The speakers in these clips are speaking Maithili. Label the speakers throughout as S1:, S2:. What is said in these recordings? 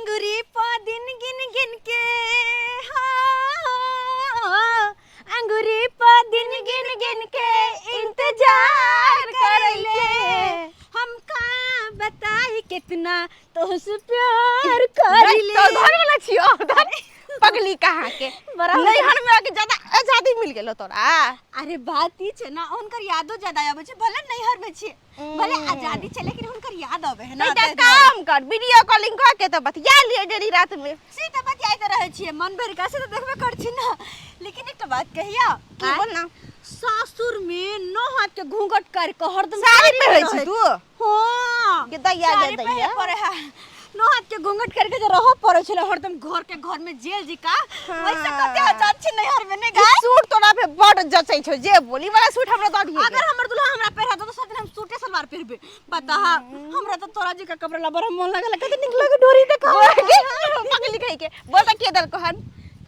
S1: अंगुरी पा दिन गिन गिन के, हाँ, अंगुरी पा दिन गिन गिन के इंतजार करले। हम का बताई कितना तोहसे प्यार करले।
S2: तो घर वाला छियो धर पगली कहाँ के।
S1: बड़ा
S2: नैहर में आके ज्यादा आजादी मिल गेलो तोरा।
S1: अरे बात ई छै ना, हुनकर यादो ज्यादा आबै छै, भले नैहर में छियै, भले आजादी छै, लेकिन हुनकर याद आबै है ना।
S2: नहीं तऽ काम कर, वीडियो कॉलिंग कऽ के तऽ बतिया लिअ डेली रात में।
S1: से तऽ बतियाइत रहै छियै मन भरि के, से तऽ देखबे करै छी ना। लेकिन एकटा बात कहिया?
S2: की बोल ना।
S1: सासुर में नौ हाथ के घूंघट कर के हरदम
S2: साड़ी पहिरै छी
S1: रहै।
S2: तू?
S1: हाँ।
S2: गे दैया, गे
S1: साड़ी पहिरे
S2: दैया।
S1: पड़े है, नौ हाथ के घूंघट करके जो रहो पड़े छले हरदम घर के घर में जेल जी का। वैसे कते आजाद छी नैहर में ने
S2: ई
S1: गाय।
S2: सूट तोरा पे बड़ जचै छौ, जे बोली वाला सूट हमरा दऽ दिहे।
S1: अगर हमर दुल्हा हमरा पहिरा दो तो सब दिन हम सूटे सलवार पहिरबे। पता है हमरा तो तोरा जी का कपड़ा ला बड़ा मन लागल, कते नीक लगे डोरी देखा।
S2: पगली कहि के बोल तऽ के देलको हन?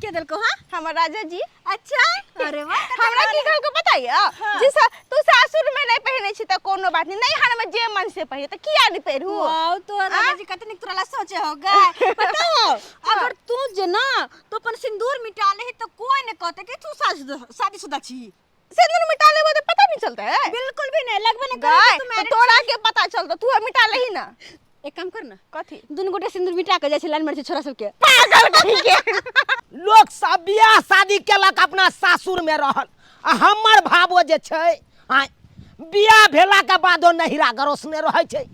S1: के देलको? हां,
S2: हमर राजा जी।
S1: अच्छा, अरे वाह।
S2: हमरा की कहलको पता ये?
S1: हाँ।
S2: जे तू सासुर में नहीं पहिने छी त कोनो बात नहीं, नैहर में जे मन से पहिरे त किया नहीं पहिरू?
S1: वाओ, तो राजा जी कते नीक तोरा ला सोचे हो गए। पता हो, अगर तू जे ना तो अपन सिंदूर मिटा ले तो कोई ने कहते कि तू शादीशुदा छी।
S2: सिंदूर मिटा लेबो त पता नहीं चलता है?
S1: बिल्कुल भी नहीं लगबे नहीं
S2: गाय
S1: करे कि तू
S2: तो
S1: मैरिड।
S2: तोरा के पता चलतो, तू मिटा लेही ना।
S1: एक काम कर ना।
S2: कथी?
S1: दुनू गोटे सिंदूर मिटा के जाइ छै लाइन मारै छै छोरा सबके।
S2: पागल कहीं के।
S3: लोक सब बियाह शादी केलक, अपना सासुर में रहल, आ हमर भावो जे छै आँय बियाह भेला के बादो नहिरा गरोसने रहै छै।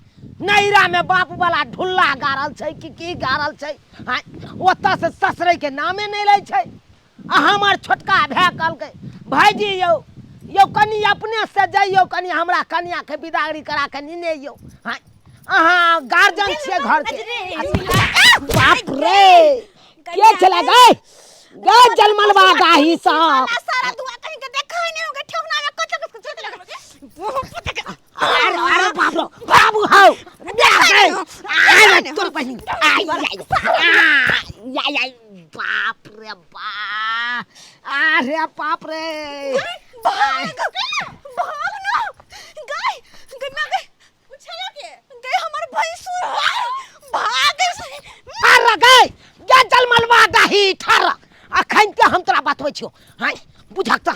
S3: नहिरा में बाप वाला ढुल्ला गाड़ल छै कि की गाड़ल छै, आँय ओतऽ से ससरै के नामे नहि लै छै। आ हमर छोटका भाय कहलकै, भाईजी यौ यौ कनि अपने से जइयौ, कनि हमरा कनिया के बिदागरी करा के नेने यौ। आँय अहाँ गार्जियन छियै घर के। बाप रे, के चला गए गए जलमलवा दाही सब।
S1: सारा दुआ कहीं के देखा ही नहीं होगा, ठेहुना में कच कच कच लग।
S3: अरे अरे बाप रे बाबू हौ गए अरे तोर बहिन आई आई आई आई बाप रे बा, अरे बाप रे।
S1: भाग भाग ना गाय गन्ना गए उछला के गए हमर भैंसुर, भाग।
S3: अरे गए गे जलमलवा दाही ठार, अखन के हम तोरा बतबै छियौ। हाय बुझक त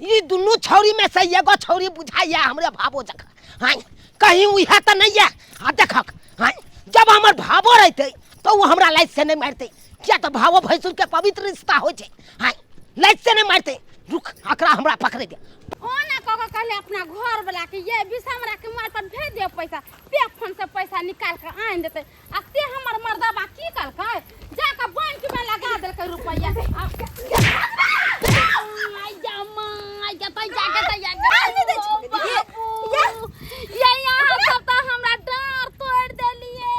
S3: ई दुनू छौरी में से एगो छौरी बुझाइया हमरे भाबो जकाँ। हाय कहीं उहे त नहीं है। आ देखक हाय जब हमर भाबो रहते तो वो हमरा लाइट से नहीं मारते, किया तो भावो भैंसुर के पवित्र रिश्ता होइ छै। हाय लाइट से नहीं मारते, रुक अकरा हमरा पकड़े दे।
S4: ओना कऽ के कहले अपना घर वाला के ये बीस हमरा के मोबाइल पर भेज दियो पैसा, पे फोन से पैसा निकाल के आनि देते। आ से हमर मर्दबा की कहलकै, जाके बैंक में लगा देलकै रुपैया। ये यहाँ सब तऽ हमरा डाँर तोड़ि देलिए।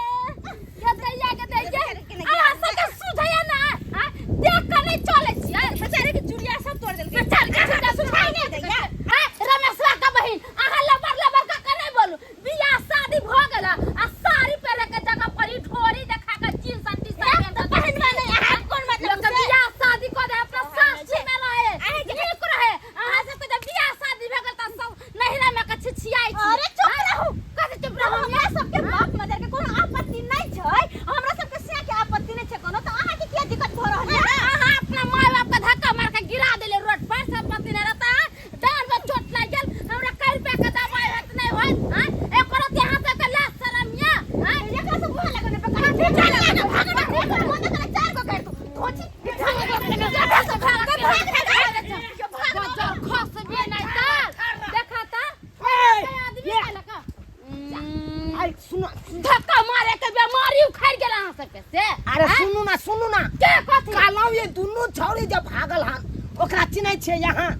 S4: ये दैया के दैया, अहाँ सबके सुझैया ना, आँय? देख कऽ नहि चलै छियै।
S1: बेचारे के चूड़िया सब तोड़ देलकै।
S4: बेचारे के चूड़िया सुझाइ नहि दैया। आँय, रमेशवा के बहिन, अहाँ लबर लबर कऽ के नहि बोलू। बियाह शादी भऽ गेल आ साड़ी पहिरे के जगह पर ई ढोरी देखा के जींस आ टी-शर्ट पहिन के
S1: पहिनबे नहि, अहाँ कोन मतलब
S4: लोक के
S1: से?
S4: बियाह शादी कऽ दे अपना सासुर में रहे, नीक रहे। अहाँ सबके जब बियाह शादी भऽ गेल तऽ सब नहिरा में के छिछियाइ छी।
S1: अरे चुप रहू।
S4: कथी चुप रहू?
S1: हमरा सबके बाप मदर के कोनो आपत्ति नहीं छै, हमरा सबके सिया के आपत्ति नहीं छै कोनो, तो अहाँ के किया दिक्कत भ रहल है?
S4: अहाँ अपना माय बाप के धक्का मार के गिरा देले रोड पर, सब पति नहीं रहता है, डांड में चोट लागि गेल, हमरा कई रुपया के दवाई होत नहीं होत। हाँ, एको रत्ती अहाँ सबके लाज शरम या? हाँ,
S1: एकरा से मुंह लगने पे कहा चल ना भाग ना, भाग ना, भाग चार गो कर तू धोची।
S4: भाग भाग भाग भाग खस भी नहीं त देखा त आदमी कहलक
S3: आई सुनो।
S4: धक्का मारे के बीमारी उखाड़ गेल अहाँ सबके से।
S3: अरे सुनू ना, सुनू ना।
S4: के कथी?
S3: कहलहुँ ये दुनू छौरी जब भागल हन ओकरा चिन्है छियै यहाँ?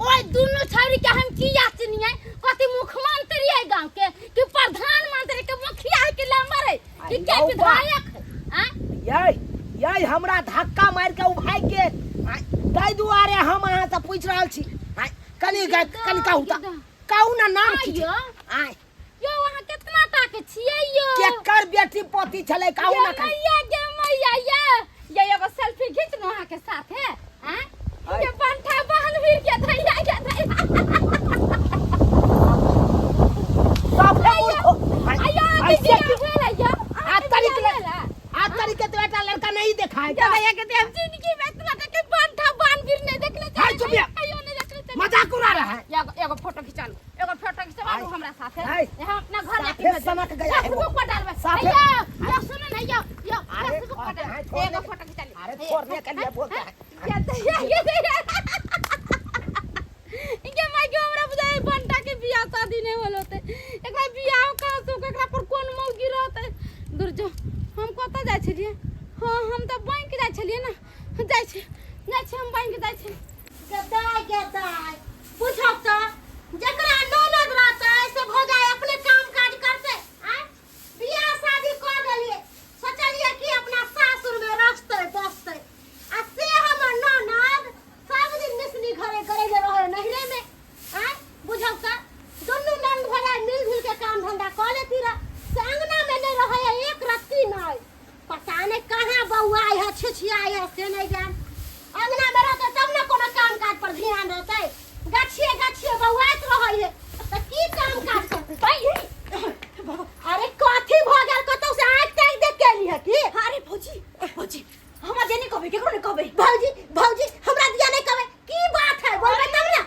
S4: ओइ दुनू छौरी के हम किया चिन्हियै? कथी मुख्यमंत्री है गांव के कि प्रधानमंत्री के मुखिया है कि लम्बर है कि के
S3: यौ बा।
S4: विधायक है? आँय?
S3: यै यै हमरा धक्का मारि के उ भागि गेल, ताहि दुआरे हम अहाँ से पूछि रहल छी। आँय, कनि कनि कहू तऽ, कहू ना नाम की छै?
S4: आँय यौ।
S3: आँय।
S4: यौ अहाँ केतना टा के छियै यौ?
S3: केकर बेटी पोती छलै कहू ना
S4: ये
S3: कनि।
S4: मैया गे मैया ये, ये एगो सेल्फी घीच लो अहाँ के साथ है। आँय?
S3: आँय।
S4: ये बंठा बहन वीर के धैया के धैया।
S3: बाप रे, मूर्ख हो। आँय,
S4: आयो,
S3: ऐसे
S4: दीदी,
S3: क्यों?
S4: भेल है यौ?
S3: आ तरीके
S4: भेल है?
S3: आ तरीके के तो बेटा लड़का नहीं देखा है क्या?
S4: भैया के हम जिंदगी में इतना के बंठा बानवीर नहीं देखले।
S3: हाय, चुप या।
S4: कहियो नहीं देखले। चल।
S3: मजाक उड़ा रहा है।
S4: एगो एगो फोटो खिंचा लो, एगो फोटो खिंचवा लो हमरा साथे।
S3: हाय।
S4: यहाँ अपना घर जाके
S3: साफे
S4: भेजो।
S3: सनक गया है वो।
S4: फेसबुक पर डालबे।
S3: साफे-
S4: भैया यो सुनो ना, यो यो
S3: अरे,
S4: फेसबुक पर
S3: कहते हैं,
S4: डालबे।
S3: छोड़ने
S4: एगो
S3: के-
S4: फोटो खिंचा लो।
S3: अरे छोड़ने के लिए बोलते हैं।
S4: या तो ये ये माय के हमरा बुझाई बंटा के बियाह शादी नहीं होल होते। एकरा बियाह कहाँ से होके, एकरा पर कोन मौगी रहते। दूर जो हम कतऽ जाइ छलियै? हाँ, हम तऽ बैंक जाइ छलियै ने। जाइ छी, जाइ छी, हम बैंक जाइ छी।
S5: गदाय गदाय, बुझब तऽ जकरा ननद रहतै से भौजाइ अपने काम काज करतै। आँय, बियाह शादी कऽ देलियै, सोचलियै कि अपना सासुरमे रखतै बसतै, आ से हमर ननद सब दिन निसनी घरे करैले रहै नैहरेमे। आँय, बुझब तऽ दुनू ननद भौजाइ मिल जुल के काम धंधा कऽ लेती रह, से अङ्गनामे नहि रहै है एक रत्ती नहि। पता नहि कहाँ बौआइ है, छिछियाइ है, से नहि जान। अंगना में रहतै तब ने कोनो काम काज पर ध्यान रहतै। गछिए गछिए बौआइत रहै है तऽ की काम काज करतै? अरे कथी भऽ गेल? कतौ से आँखि ताकि देख के एली है की?
S1: अरे भौजी, भौजी, हमरा जे नहीं कहबै, केकरो नहीं कहबै।
S5: भौजी, भौजी, हमरा दिया नहीं कहबै। की बात है, बोलबै तब ने।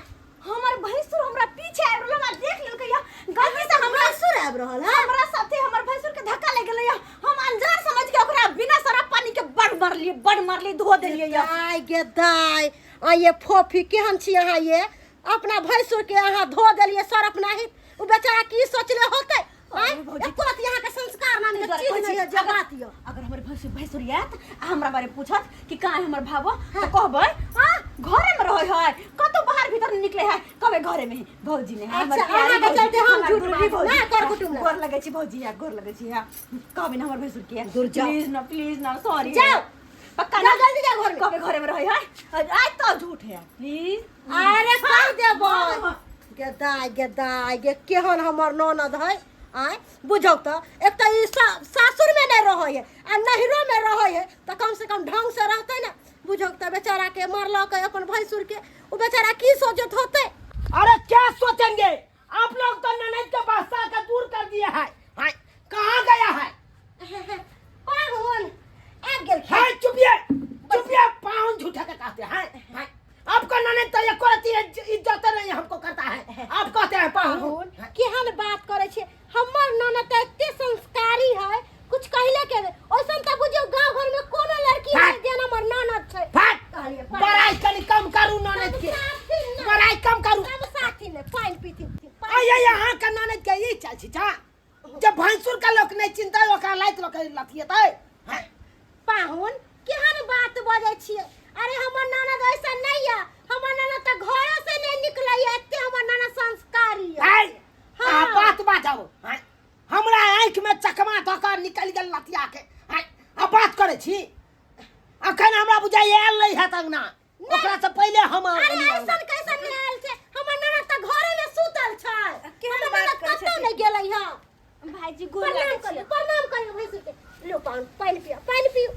S1: हमर भैंसुर हमरा पीछे आबि रहल, हमरा देख लेलकै या गलती से हमरा
S5: भैंसुर आबि रहल है?
S1: हमरा साथे हमर भैंसुर के धक्का लागि गेलै या हम अनजान समझ के ओकरा बिना शराब पानी के बड़ मारलियै, बड़ मारलियै, धो देलियै या।
S5: दाय गे दाय, आ ये फोफी केहन छी अहाँ ये? अपना भैंसुर के अहाँ धो देलियै सरफ नाही, ओ बेचारा की सोचले होतै? आँय,
S1: भौजी।
S5: एको रति अहाँके संस्कार नाम के
S1: दुआरे
S5: चीज
S1: कहै
S5: नहि
S1: छी,
S5: है जे बात यऽ।
S1: अगर हमर भैंसुर भैंसुर आयत आ हमरा बारे पूछत कि कहाँ है हमर भावो, तऽ कहबै आ घरे में रहै है, कतौ बाहर भीतर नहीं निकले है, कहबै घरे में है भौजी ने है, हमर
S5: अच्छा,
S1: प्यारी
S5: अहाँके
S1: भौजी,
S5: चलते हम
S1: हमर
S5: झूठ
S1: दुलरी
S5: बाजब।
S1: भौजी।
S5: ना, कर कुटुम्ब ला।
S1: गोर लगै छी भौजी, या गोर लगै छी, या कहबै ना हमर भैंसुर के।
S5: दूर जाओ।
S1: प्लीज ना, प्लीज ना, सॉरी।
S5: जाओ।
S1: पक्का
S5: जाओ,
S1: ना?
S5: जल्दी जाओ घर में।
S1: कहबै घरे में रहै है, आज तो झूठ है, प्लीज।
S5: अरे कहि देबै।
S1: हाँ।
S5: गे दाय गे दाय गे, केहन हमर ननद है। आँय, बुझौ तऽ एक तऽ ई सासुरमे नहि रहै है आ नैहरोमे रहै है, तऽ कम से कम ढंग से रहतै ने। बुझौ तऽ बेचारा के मारलक अपन भैंसुर के, ओ बेचारा की सोचत होतै?
S3: अरे क्या सोचेंगे, आप लोग तो ननद के बादशाह का दूर कर दिए है। हाँ, कहाँ गया है?
S5: पाहुन आबि गेल।
S3: है, चुपिए चुपिए, पाहुन झूठा के कहते हैं। हैं, आपका ननद तो एको रत्ती इज्जत नहीं हमको करता है, आप कहते हैं पाहुन।
S5: पाहुन, केहन बात करै छियै? हमर ननद तऽ एते संस्कारी है, कुछ कहले के नहि। ओइसन तऽ बुझियौ गाँव घर में कोनो लड़की
S3: भाग।
S5: नहि जेहन हमर ननद छै।
S3: भाग।
S5: कहलियै,
S3: बड़ाई कनी कम करू ननद के।
S5: साथी नहि।
S3: बड़ाई कम करू।
S5: सब साथी नहि, पानि पीथिन।
S3: आइए यहाँ का ननद के ई चल छी जा, जब भैंसुर का लोग नहीं चिंता ओकरा लाइत लोग लथिएतै। हैं?
S5: पाहुन, केहन बात बजै छियै? अरे हमर ननद ऐसा नहीं है, हमर ननद तऽ घरे से नहीं निकलै है, एते हमर ननद संस्कारी है।
S3: है।
S5: हाँ।
S3: आ बात बाजब। हैं? हमरा आँखि में चकमा धऽ कऽ निकलि गेल लतिया के। हैं? आ बात करै छी, अखन हमरा बुझाइ आयल नहि हैत अंगना, ओकरा से पहिले हम
S5: अरे
S3: एलियै अंगना।
S5: ऐसन कैसन नहि आयल छै? हमर ननद तऽ घरे में सुतल छै।
S1: केहन
S5: हमर
S1: बात
S5: ननद
S1: करै
S5: कतौ
S1: छथिन?
S5: नहि गेलै है।
S1: भाईजी, गोर
S5: प्रणाम
S1: लागै
S5: करियौ,
S1: छी।
S5: प्रणाम करियौ भैंसुर के। लो पाहुन, पानि पियो, पानि पियो।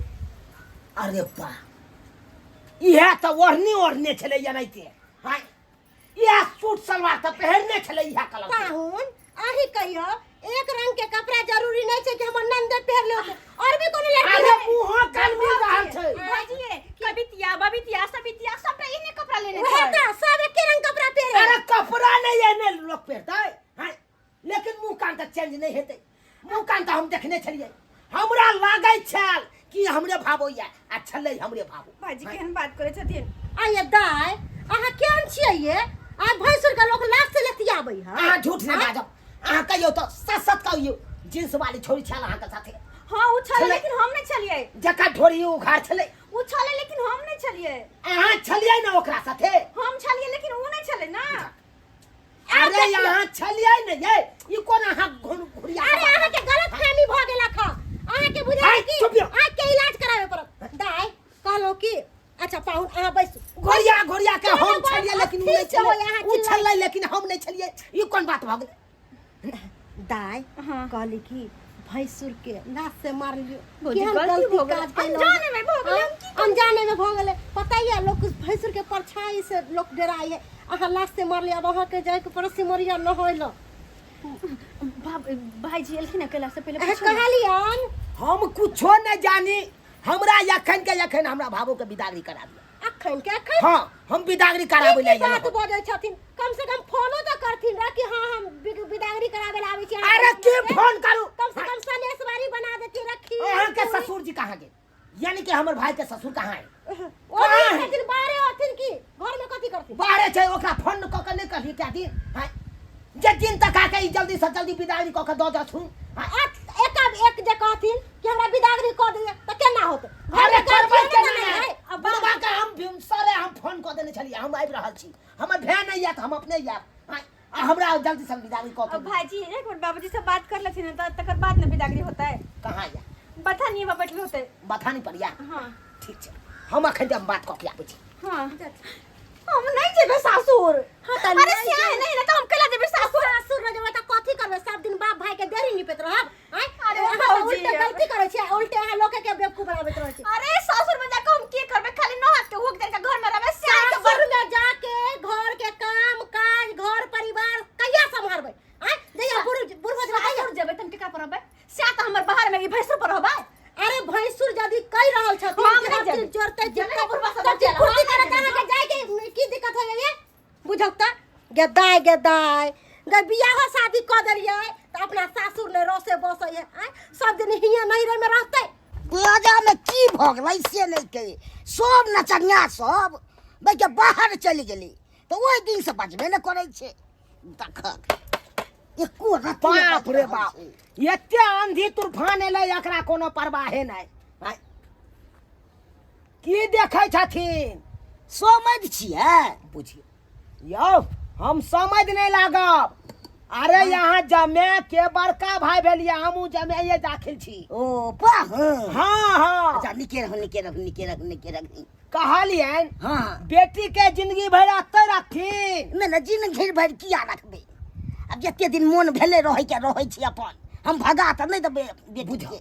S3: अरे बा, इएह तऽ ओढ़नी ओढ़ने छलै एनाहिते। हैं, इएह सूट सलवार तऽ पहिरने छलै इएह कलर के।
S5: पाहुन, अही कहियो, एक रंग के कपड़ा जरूरी नहीं छै कि हमर ननदे पहिरले होतै, और भी कोनो लड़की
S3: अरे
S5: है।
S3: मुँहो कान मिल रहल छै।
S1: भाईजी, कबितिया बबितिया सबितिया सबटा एहने कपड़ा लेने
S5: उहे
S1: छै।
S5: तऽ सब एके रंग कपड़ा पहिरे।
S3: अरे कपड़ा नहीं एने लोग पहिरतै। हैं, लेकिन मुँह कान तऽ चेंज नहीं हेतै। मुँह कान तऽ हम देखने छलियै, हमरा लागै छल कि हमरे भावो या आ छलै हमरे भावो।
S1: भाईजी, केहन बात करै छथिन?
S5: आये दाय, अहाँ केहन छियै ये? आइ भैंसुर के लोक लात से लतियाबै है।
S3: अहाँ झूठ नहीं बाजब, अहाँ कहियौ तऽ सच सच कहियौ, जींस वाली छोरी छल अहाँके साथे?
S1: हाँ, उ छलै।
S3: छलै।
S1: लेकिन हम नहि छलियै।
S3: जकर ढोरी उघार छलै।
S1: उ छलै, लेकिन हम नहि छलियै।
S3: अहाँ छलियै ने ओकरा साथे?
S1: हम छलियै, लेकिन उ नहि छलै ना।
S3: अरे यहाँ छलियै ने ये, ई कोन अहाँ घुरिया
S5: अरे अहाँ के गलत फहमी भऽ गेल अखन, अहाँ के बुझाइ
S3: हाय,
S5: कि
S3: चुप यौ।
S5: आँख के इलाज कराबे पड़त। दाय, कहलहुँ कि अच्छा पाहुन, अहाँ बैसू।
S3: घुरिया घुरिया के
S5: चलो
S3: हम
S5: बस,
S3: छलियै लेकिन उ
S5: ठीक
S3: नहि
S5: छै,
S3: छलै।
S5: अहाँ
S3: उ
S5: चिल्लाइ।
S3: छलै लेकिन हम नहि छलियै, ई कोन बात भऽ गेलै?
S5: दाय,
S1: हाँ।
S5: कहली कि भैंसुर के लात से मारलियो,
S1: भौजी,
S5: केहन
S1: गलती
S5: गलती
S1: भऽ गेलै।
S5: काज केलहुँ।
S1: अनजाने में भऽ गेलै, हम की
S5: हाँ, अनजाने में भऽ गेलै। पता ये, लोग भैंसुर के परछाई से लोग डराइ है, अहाँ लात से मारलियै। आब अहाँके जाइके पड़त सिमरिया नहाय लए।
S1: बाप, भाईजी एलखिन अकेला से पहिले
S5: अहाँ
S1: पूछो ना।
S5: कहलियन
S3: हम कुछो नहीं जानी। हमरा एखन के एखन हमरा भावो के बिदागरी करा दिअ।
S5: अखन के अखन?
S3: हाँ, हम बिदागरी कराबै
S5: की
S3: लए
S5: बात
S3: एलहुँ।
S5: बजै छथिन? कम से कम फोनो तऽ करथिन रह कि हाँ हम बिदागरी कराबै लए आबै छी अहाँके
S3: अरे की
S5: घर।
S3: फोन करू?
S5: कम से कम सनेशवारी बना देती रखी।
S3: अहाँके ससुर जी कहाँ गेल? यानी कि हमर भाई के ससुर कहाँ है?
S5: ओ
S3: कहाँ है?
S5: छथिन बाहरे होथिन की घर में कथी करथिन?
S3: बाहरे छै। ओकरा फोन कऽ के नहि कहलियै कए दिन? हाँ, जे दिन तक आके ई जल्दी से जल्दी बिदागरी कऽ के दऽ देथुन। हाँ,
S5: एक एक जे कहथिन कि हमरा बिदागरी कऽ दिअ तऽ केना होतै? घर
S3: अरे
S5: में
S3: करबै
S5: गार्जियन
S3: केना
S5: नहि
S3: नहि?
S5: है। अब
S3: बुढ़बा के हम भिनसरे हम फोन कऽ देने छलियै, हम आबि रहल छी, हमर भाय नहि आयत, हम अपने आयब। हाँ, आ हमरा जल्दी से बिदागरी कऽ
S1: अब
S3: के।
S1: भाईजी, एक मिनट, बाबूजी से बात कर लेथिन त तकर बाद ने बिदागरी होतै।
S3: कहाँ या?
S1: बथानी में बैठल होतै।
S3: बथानी पर या?
S1: हाँ।
S3: ठीक छै, हम अखन हम बात कऽ के आबै छी।
S1: हाँ, हम नहीं जेबे सासुर।
S5: हाँ, त
S1: अरे
S5: नहीं
S1: सियाह
S5: जेबै।
S1: नहीं ना त हम केला जेबे सासुर?
S5: सासुर न जेबै तऽ कथी करबै? सब दिन बाप भाई के देरी निपैत रहब? आँय?
S1: अरे
S5: अहाँ तऽ
S1: भौजी,
S5: उल्टे गलती करै छियै, उल्टे अहाँ लोक के बेवकूफ बनाबैत रहै छियै।
S1: अरे सासुर में जाके हम की करबे? खाली नौ हाथ के हुक दे के घर में रहबे, सियाह के
S5: सासुर में जाके घर के काम काज घर परिवार कहिया सम्हारबै? आँय, जहिया बुढ़ बुढ़ भऽ जेबै तहिया?
S1: सासुर जेबे त हम केकरा पर रहबे? सियाह त हमर बाहर में ई भैंसुर पर रहबे।
S5: अरे भैंसुर यदि कहि रहल छथिन
S1: हम
S5: कि
S1: नहि
S5: हम
S1: जेबै।
S5: जोड़ते
S1: जेबै
S5: जितते
S1: बुढ़बा सब
S5: तऽ
S1: बच्चा लग,
S5: कुर्ती
S1: हम नहि
S5: करत
S1: जेबै।
S5: अहाँके जायके की दिक्कत हो जाइए? बुझक तऽ गेदाय गेदाय गे, बियाहो शादी कऽ देलियै तऽ अपना सासुर नहि रसे बसै है। आँय, सब दिन हियाँ नैहरे में रहतै?
S6: बाजामे की भऽ गेलै से नहि कही, सब नचनिया सब बैके बाहर चलि गेलै तऽ ओहि दिनसँ बजबे नहि करै छै। देखक एको रत्ती नहि
S3: बाप
S6: बाजि
S3: रे
S6: रहल
S3: बाप
S6: छै।
S3: एते आंधी तूफान एलै, एकरा कोनो परवाहे नहि। आँय, की देखै छथिन?
S6: समझ छियै?
S3: बुझियौ यौ, हम समझ नहि लागब। अरे यहाँ जमे के बड़का भाई भेलियै, हमहूँ जमाइए दाखिल छी।
S6: ओ पाहुन?
S3: हाँ हाँ।
S6: अच्छा, नीके रहू, नीके रहू, नीके रहू, नीके रहू।
S3: कहलियनि
S6: हाँ
S3: बेटी के जिंदगी भरि एतै रखथिन?
S6: नहि नहि, जिंदगी भरि किया रखबै? आब जते दिन मोन भेलै रहैके रहै छी अपन, हम भगा तऽ नहि देबै बेटीके।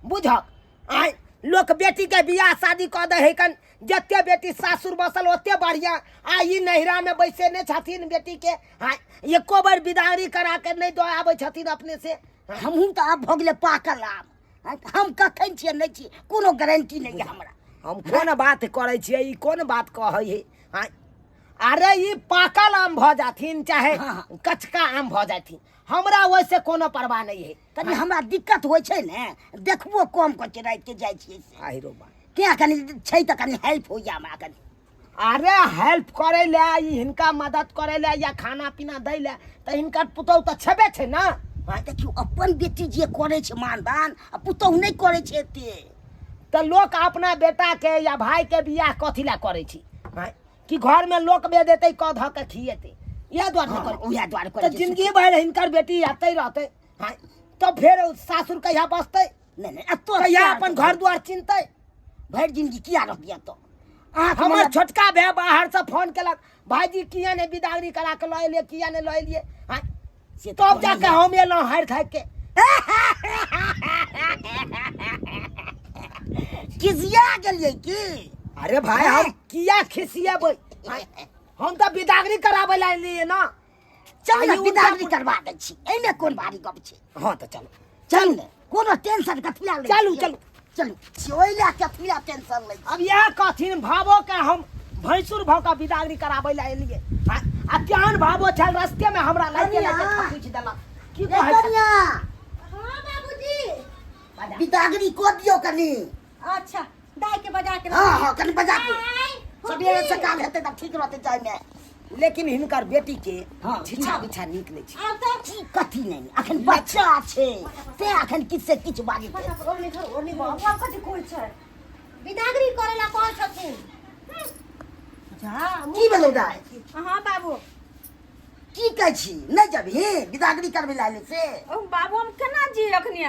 S3: बुझक आइ लोक बेटीके बियाह शादी कऽ दै है कन, जते बेटी सासुर बसल ओते बढ़िया। आ ई नैहरामे बैसे नहि छथिन बेटीके। आइ एको बेर बिदागरी करा के नहि दऽ आबै छथिन अपने से।
S6: हमहूँ तऽ आब भऽ गेलै पाकल आम, हम कखन छियै नहि छियै कोनो गारंटी नहि यऽ हमरा।
S3: हम कोन बात करै छियै, ई कोन बात कहै है? आँय, अरे ई पाकल आम भऽ जाथिन चाहे
S6: हाँ।
S3: कचका आम भऽ जाथिन, हमरा ओहिसे कोनो परवाह नहि है।
S6: कनि हमरा दिक्कत होइ छै ने, देखबो कम कऽ के रातिके जाइ छियै से।
S3: आहिरो बा।
S6: तेँ कनि छै तऽ कनि हेल्प होइए हमरा कनि।
S3: अरे हेल्प करै लए, ई हिनका मदद करै लए या खाना पीना दै लए तऽ हिनकर पुतहु तऽ छेबे छै ने।
S6: हँ, देखियौ अपन बेटी जे करै छै मानदान आ पुतहु नहि करै छै एते।
S3: तऽ लोक अपना बेटाके या भाइके बियाह कथी लए करै छै? आँय, कि घरमे लोक बे देतै, कऽ धऽ के खिएतै, इएह दुआरे ने करै?
S6: उएह दुआरे
S3: तऽ
S6: करै छै।
S3: जिंदगी भरि हिनकर बेटी एतै रहतै? आँय, तऽ फेर सासुर कहिया बसतै?
S6: नहि नहि, एतऽ
S3: कहिया
S6: किया
S3: अपन
S6: रहतै?
S3: घर दुआर चिन्हतै?
S6: भरि जिंदगी किया रहतियै एतऽ? अहाँके
S3: हमर
S6: मन
S3: छोटका भाय बाहरसँ फोन केलक, भाईजी किया नहि बिदागरी करा के लऽ एलियै, किया नहि लऽ एलियै? आँय,
S6: से तऽ
S3: तब जाके
S6: कहलियै।
S3: हम एलहुँ हारि थाकि के।
S6: खिसिया गेलियै की?
S3: अरे भाई, हम किया खिसियेबै? आँय, हम तऽ बिदागरी कराबै लए एलियै ने।
S6: चलू ने,
S3: आइ
S6: बिदागरी करवा दै छी, एहिमे कोन भारी गप छै?
S3: हाँ तऽ चलू।
S6: चलू ने, कोनो टेंशन कथी लए लै
S3: चलू,
S6: छियै?
S3: चलू।
S6: चलू, ओहि लए कथी लए टेंशन लै छी?
S3: अब इएह कहथिन भावो के हम भैंसुर भऽ कऽ बिदागरी कराबै लए एलियै आ आ केहन भावो छल, रस्ते में हमरा लाइते लाइते
S6: कनिया।
S3: थकुचि देलक। की
S6: ए
S3: कहै छथिन?
S6: कनिया।
S5: हाँ बाबूजी।
S6: बिदागरी कऽ दियौ कनि।
S5: अच्छा, दाई के बजा के।
S6: हाँ हाँ, कनि बजा के।
S5: आय,
S6: सबेरे सकाल हेतै तऽ ठीक रहतै जायमे।
S3: लेकिन हिनकर बेटी के
S6: हाँ,
S3: छिछा बिछा नीक नहि छै।
S5: आब तऽ
S6: की कथी नहि, अखन बच्चा छै तें अखन किछु से किछु बाजैत छै।
S1: ओढ़नी धर, ओढ़नी धर। बाबू कथी कहै छै?
S5: बिदागरी करे ला कहै छथिन। जा।
S6: की भेलौ दाइ?
S1: हाँ बाबू।
S6: की कहै छी, नहि जेबही बिदागरी करबै लए से?
S1: ओ बाबू, हम केना जी अखनी?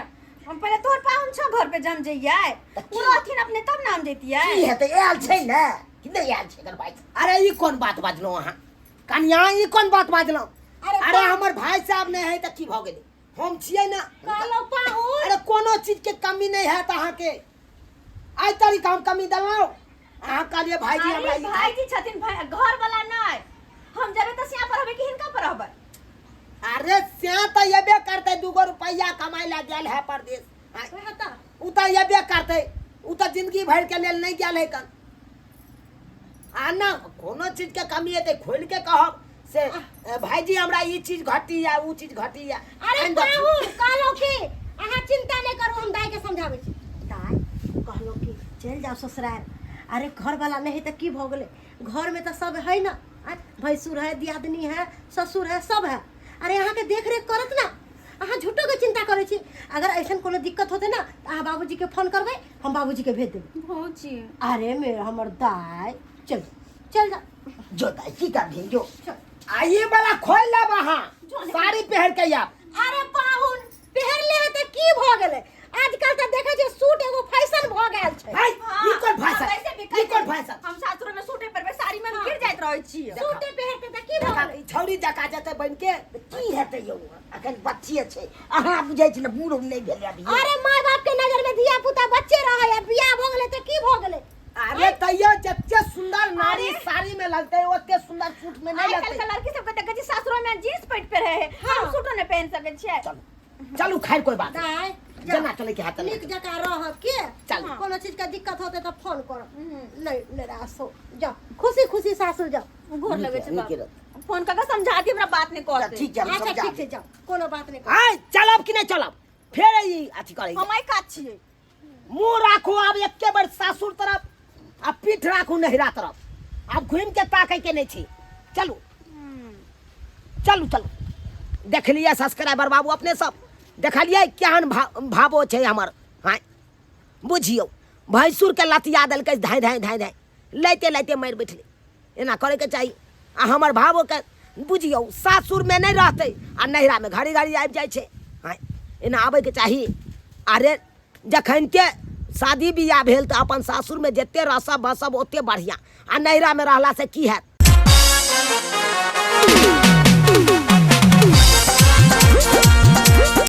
S1: हम पहिले तोहर पाहुन छौ, घर पे जम जइयै, ओ रहथिन अपने तब ने हम जैतियै।
S6: की हेतै, आयल छै ने कि नहि आयल छै एकर भाइ?
S3: अरे ई कोन बात बाजलहुँ अहाँ कनिया, ई कोन बात बाजलहुँ?
S5: अरे
S3: अरे हमर भाई साहब नहि है तऽ की भऽ गेलै, हम छियै ने।
S5: कहलहुँ पाहुन।
S3: अरे कोनो चीज के कमी नहि हैत अहाँके। आइ तारीख हम कमी देलहुँ? अहाँ कहलियै भाईजी हमरा
S1: अरे
S3: ई
S1: भाईजी छथिन, भाई घर वाला नहि। हम जेबै तऽ सिया पर रहबै कि हिनका पर रहबै?
S3: अरे से तऽ एबे करतै, दूगो रुपैआ कमाइ लए गेल है परदेश। आँय,
S5: वएह तऽ।
S3: उ तऽ एबे करतै, ओ तऽ जिंदगी भरिके लेल नहि गेल है कन। आ ना कोनो चीजके कमी हेतै खोलि के कहब से भाईजी हमरा ई चीज घटी या ऊ चीज घटी या।
S5: अरे
S3: आनि दथिन।
S5: पाहुन कहलहुँ कि अहाँ चिंता नहि करू, हम दाई के समझाबै छी। दाई कहलहुँ कि चलि जाउ ससुराल। अरे घर वाला नहि है तऽ की भऽ गेलै, घर में तऽ सब है ना, आँय, भैंसुर है, दियादनी है, ससुर है, सब है। अरे अहाँके देख रेख करत ना, अहाँ झूठो के चिंता करै छी। अगर ऐसन कोनो दिक्कत होतै ना तऽ अहाँ बाबूजी के फोन करबै, हम बाबूजी के भेज देबै।
S4: भौजी।
S5: अरे मेरे हमर दाई, चल चल जा।
S6: जो दाई की करबिही जो।
S3: आ ई वाला खोलि लेब अहाँ, साड़ी पहिर के आयब।
S5: अरे पाहुन पहिरले है तऽ की भऽ गेलै, आजकल तऽ देखै छियै सूट एगो फैशन भऽ गेल छै।
S3: है, ई कोन फैशन?
S1: हाँ, वैसे भी
S3: ई कोन फैशन?
S1: हम सासुर में सूटे पहिरबै, साड़ी में हम गिर जाइत रहै छियै।
S5: सूटे पहिरते तऽ की भऽ गेलै?
S3: ई छौरी जकाँ जेतै बनि के।
S6: की हेतै यौ, अखन बच्चे छै, अहाँ बुझै छी ने बूढ़ नहि भेलै अभी।
S5: अरे माय बाप के नजर में धिया पुता बच्चे रहै, आ बियाह भऽ गेलै तऽ की भऽ गेलै?
S3: अरे तैयो जते सुंदर नारी साड़ी में लगतै ओते सुंदर सूट में नहीं
S1: आइ काल्हि
S3: लगतै।
S1: के लड़की सबके देखै छी सासुर में जींस पैंट पहिरे है, हम सूटो नहि पहिन सकै छियै।
S3: चलू चलू, खैर कोई बात नहीं।
S5: दाइ,
S3: जेना चलै के हाथ
S5: नीक जकाँ रहब के
S3: चल।
S5: कोनो चीज के दिक्कत होतै तऽ फोन करब, नहीं निराश हो जाओ, खुशी खुशी सासुर जाओ।
S1: गोर लगै छै
S6: नीके
S1: बाप।
S6: रहत।
S1: फोन कऽ के समझा दी, हमरा बात नहि कहतै।
S6: ठीक छै, हम
S5: अच्छा
S6: समझा
S5: ठीक छै, जाओ, कोनो बात नहीं।
S3: आय चलब कि नहीं चलब? फेर ई अथी करै
S1: हम एहि काज छियै।
S3: मुँह राखू आब एके बेर सासुर तरफ आ पीठ राखू नहिरा तरफ, आब घुमि के ताकै के नहीं छै। चलू चलू चलू। देखलियै सब्सक्राइबर बाबू अपने सब देखलियै केहन भावो छै हमर। हाँ बुझियौ भैंसुर के लतिया देलकै धाँइ धाँइ धाँइ धाँइ लैते लैते मरि बैठलै। एना करैके चाही। आ हमर भावोके बुझियौ सासुरमे नहि रहतै आ नैहरामे घड़ी घड़ी आबि जाइ छै। हाँ एना आबैके चाही। अरे जखनिते शादी बियाह भेल तऽ अपन सासुरमे जते रसब बसब ओते बढ़िआँ, आ नैहरामे रहलासँ की हैत?